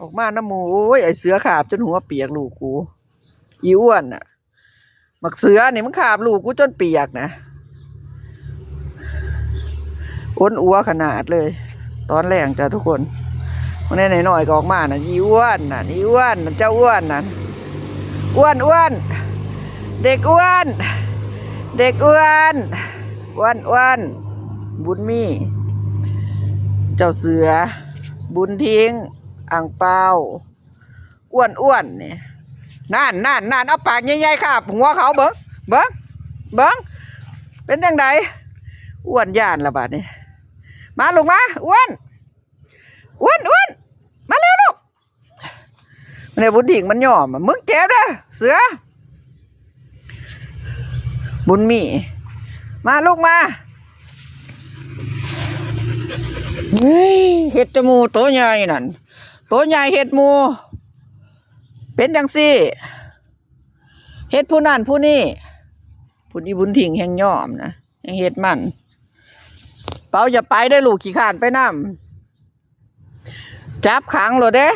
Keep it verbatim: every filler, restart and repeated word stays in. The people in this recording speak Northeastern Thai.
ออกมานำหมู่ โอ้ย ไอ้เสือคาบจนหัวเปียกลูกกู อีอ้วนน่ะ บักเสือนี่มันคาบลูกกูจนเปียกนะ อ้วนอัวขนาดเลย ตอนแลงจ้ะทุกคน มื้อนี้น้อยๆก็ออกมาน่ะ อีอ้วนน่ะ อีอ้วนน่ะ เจ้าอ้วนน่ะ อ้วน อ้วน เด็กอ้วน เด็กอ้วน อ้วน อ้วน บุญมี เจ้าเสือ บุญทิ้ง อ่างเปา อ้วน อ้วนนี่ นั่น นั่น นั่น เอาปากใหญ่ๆคาบหัวเขา เบิ่ง เบิ่ง เบิ่ง เป็นจั่งใด อ้วนย่านละบาดนี้ มาลูกมา อ้วน อ้วน อ้วน มาเร็วลูก เนี่ย บุญทิ้งมันยอมอะ มึงเจ็บเด้อ เสือ บุญมี มาลูกมา เฮ้ย เห็ดจมูกโตใหญ่นั่น โตใหญ่เห็ดหมู่ เป็นจั่งซี้ เห็ดผู้นั่นผู้นี่ ผู้นี้บุญทิ้งแฮงยอมนะ แฮงเห็ดมัน เปาอย่าไปเด้อลูก ขี้คร้านไปนำ จับขังโลดเด้